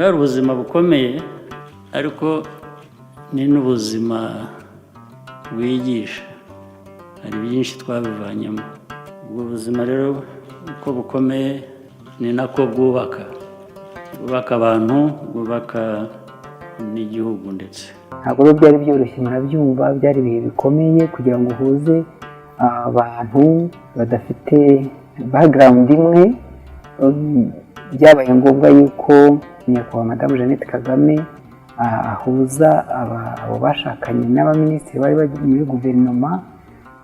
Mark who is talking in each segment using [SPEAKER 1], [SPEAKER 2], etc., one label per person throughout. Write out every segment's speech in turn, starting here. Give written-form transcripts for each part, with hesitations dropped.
[SPEAKER 1] Bwari ubuzima bukomeye, ariko ni n'ubuzima bwigisha. Hari byinshi twabivanyemo. Ubwo buzima rero uko bukomeye ni nako bwubaka, bwubaka abantu, bwubaka n'igihugu ndetse.
[SPEAKER 2] Ntabwo rero byari byoroshye, murabyumva, byari ibihe bikomeye kugira ngo uhuze abantu badafite background imwe. Byabaye ngombwa yuko Nyakubahwa Madamu Jeannette Kagame ahuza abo bashakanye n'abaminisitiri bari bari muri guverinoma,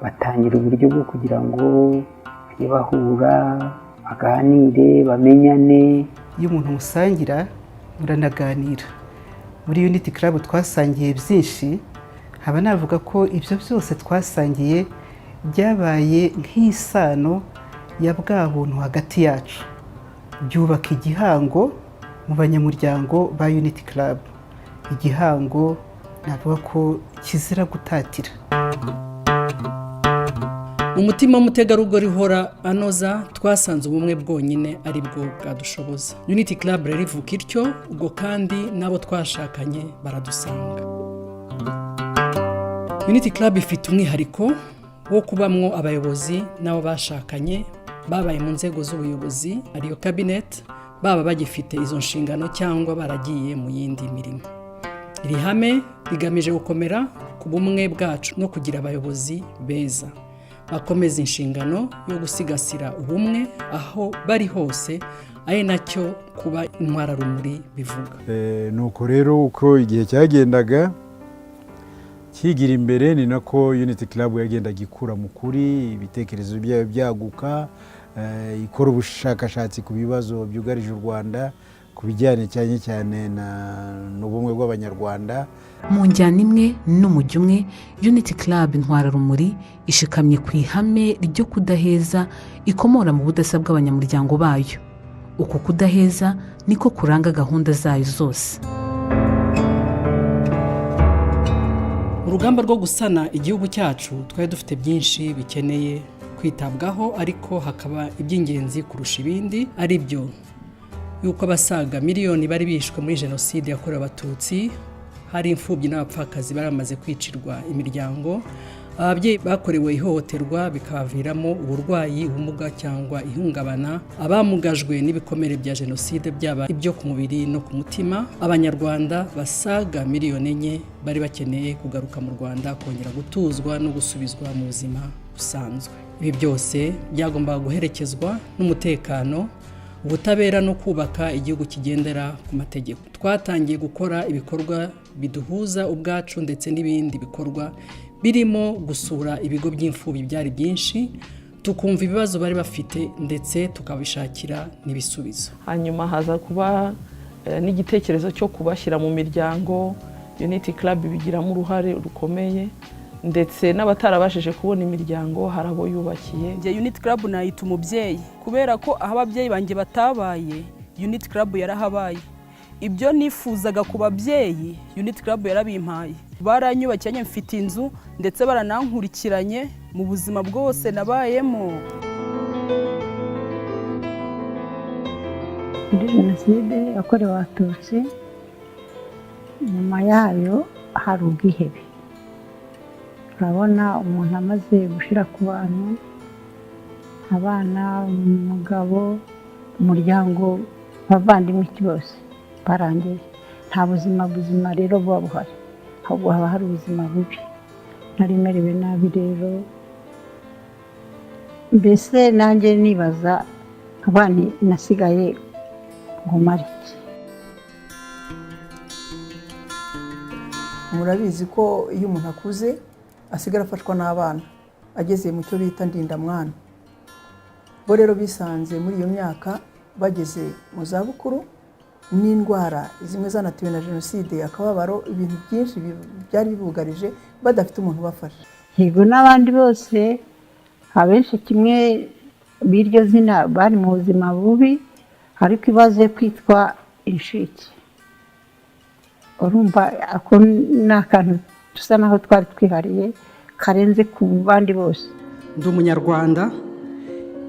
[SPEAKER 2] batangira uburyo bwo kugira ngo bajye bahura, baganire, bamenyane.
[SPEAKER 3] Iyo umuntu musangira muranaganira. Muri Unity Club twasangiye byinshi, nkaba navuga ko ibyo byose twasangiye byabaye nk'isano ya bwa buntu hagati yacu, byubaka igihango mu banyamuryango ba Unity Club, igihango navuga ko kizira gutatira.
[SPEAKER 4] Mu mutima w'umutegarugori uhora anoza, twasanze ubumwe bwonyine ari bwo bwadushoboza. Unity Club rero ivuka ityo ubwo, kandi n'abo twashakanye baradusanga. Unity Club ifite umwihariko wo kubamwo abayobozi n'abo bashakanye babaye mu nzego z'ubuyobozi, ariyo cabinet, baba bagifite izo nshingano cyangwa baragiye mu yindi mirimo. Iri hame rigamije gukomera ku bumwe bwacu no kugira abayobozi beza bakomeza inshingano yo gusigasira ubumwe aho bari hose, ari nacyo kuba intwararumuri bivuga.
[SPEAKER 5] Nuko rero uko igihe cyagendaga kigira imbere, ni nako Unity Club yagendaga ikura mu kuri, ibitekerezo byayo byaguka, ikora ubushakashatsi ku bibazo byugarije u Rwanda, ku bijyanye cyane cyane n'ubumwe bw'Abanyarwanda.
[SPEAKER 6] Mu njyana imwe n'umujyi umwe, Unity Club Intwararumuri ishikamye ku ihame ryo kudaheza ikomora mu budasa bw'abanyamuryango bayo. Uku kudaheza niko kuranga gahunda zayo zose.
[SPEAKER 4] Mu rugamba rwo gusana igihugu cyacu, twari dufite byinshi bikeneye kwitabwaho, ariko hakaba iby'ingenzi kurusha ibindi, ari byo yuko abasaga miliyoni bari bishwe muri Jenoside yakorewe Abatutsi, hari imfubyi n'abapfakazi bari bamaze kwicirwa imiryango, ababyeyi bakorewe ihohoterwa bikabaviramo uburwayi, ubumuga cyangwa ihungabana, abamugajwe n'ibikomere bya Jenoside, byaba ibyo ku mubiri no ku mutima. Abanyarwanda basaga miliyoni 4 bari bakeneye kugaruka mu Rwanda, kongera gutuzwa no gusubizwa mu buzima busanzwe. Ibi byose byagombaga guherekezwa n'umutekano, ubutabera no kubaka igihugu kigendera ku mategeko. Twatangiye gukora ibikorwa biduhuza ubwacu ndetse n'ibindi bikorwa birimo gusura ibigo by'imfubyi byari byinshi, tukumva ibibazo bari bafite ndetse tukabishakira n'ibisubizo.
[SPEAKER 7] Hanyuma haza kuba n'igitekerezo cyo kubashyira mu miryango. Unity Club ibigiramo uruhare rukomeye, ndetse n'abatarabashije kubona imiryango hari abo yubakiye.
[SPEAKER 8] Njye Unity Club nayita umubyeyi, kubera ko aho ababyeyi banjye batabaye, Unity Club yarahabaye. Ibyo nifuzaga ku babyeyi, Unity Club yarabimpaye. Baranyubakiye, mfite inzu, ndetse baranankurikiranye mu buzima bwose nabayemo.
[SPEAKER 9] Muri Jenoside yakorewe Abatutsi, nyuma yayo hari ubwihebe. Urabona umuntu amaze gushyira ku bantu, abana, umugabo, umuryango, abavandimwe, iki bose barangiye, nta buzima buzima rero buba buhari, ahubwo haba hari ubuzima bubi. Nari merewe nabi rero, mbese nanjye nibaza abana nasigaye ngo mare iki.
[SPEAKER 10] Murabizi ko iyo umuntu akuze asigara afashwa n'abana, ageze mu cyo bita ndindamwana. Bo rero bisanze muri iyo myaka bageze mu zabukuru, n'indwara zimwe zanatewe na Jenoside, akababaro, ibintu byinshi byari bibugarije, badafite umuntu ubafasha.
[SPEAKER 9] Yego, n'abandi bose, abenshi kimwe b'iryo zina bari mu buzima bubi, ariko ibaze kwitwa inshike, urumva ako ni akantu dusa naho twari twihariye karenze ku bandi bose.
[SPEAKER 4] Ndi Umunyarwanda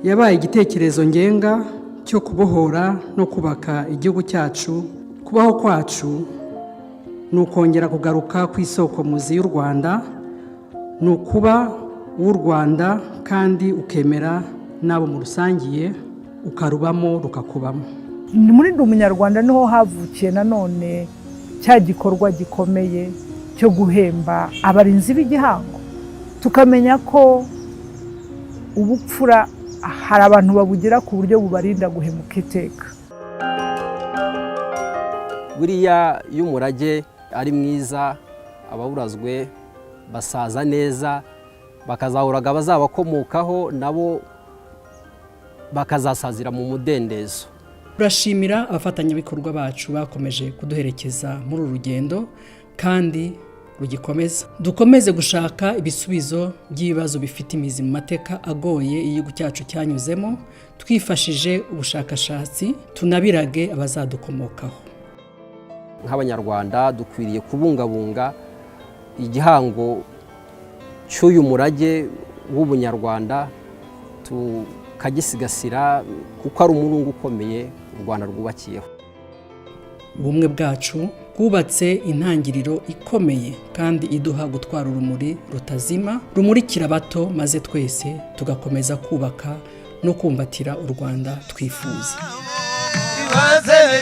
[SPEAKER 4] yabaye igitekerezo ngenga cyo kubohora no kubaka igihugu cyacu. Kubaho kwacu ni ukongera kugaruka ku isoko muzi y'u Rwanda, ni ukuba uw'u Rwanda kandi ukemera n'abo murusangiye, ukarubamo rukakubamo.
[SPEAKER 11] Muri Ndi Umunyarwanda niho havukiye nanone cya gikorwa gikomeye cyo guhemba abarinzi b'igihango, tukamenya ko ubupfura hari abantu babugira ku buryo bubarinda guhemuka iteka.
[SPEAKER 12] Buriya iyo umurage ari mwiza, abawurazwe basaza neza, bakazahuraga abazabakomokaho nabo bakazasazira mu mudendezo.
[SPEAKER 4] Turashimira abafatanyabikorwa bacu bakomeje kuduherekeza muri uru rugendo kandi rugikomeza. Dukomeze gushaka ibisubizo by'ibibazo bifite imizi mu mateka agoye igihugu cyacu cyanyuzemo, twifashije ubushakashatsi, tunabirage abazadukomokaho.
[SPEAKER 12] Nk'Abanyarwanda dukwiriye kubungabunga igihango cy'uyu murage w'ubunyarwanda, tukagisigasira kuko ari umurunga ukomeye u Rwanda rwubakiyeho.
[SPEAKER 4] Ubumwe bwacu bwubatse intangiriro ikomeye kandi iduha gutwara urumuri rutazima rumurikira abato, maze twese tugakomeza kubaka no kumbatira u Rwanda twifuza.
[SPEAKER 13] Maze.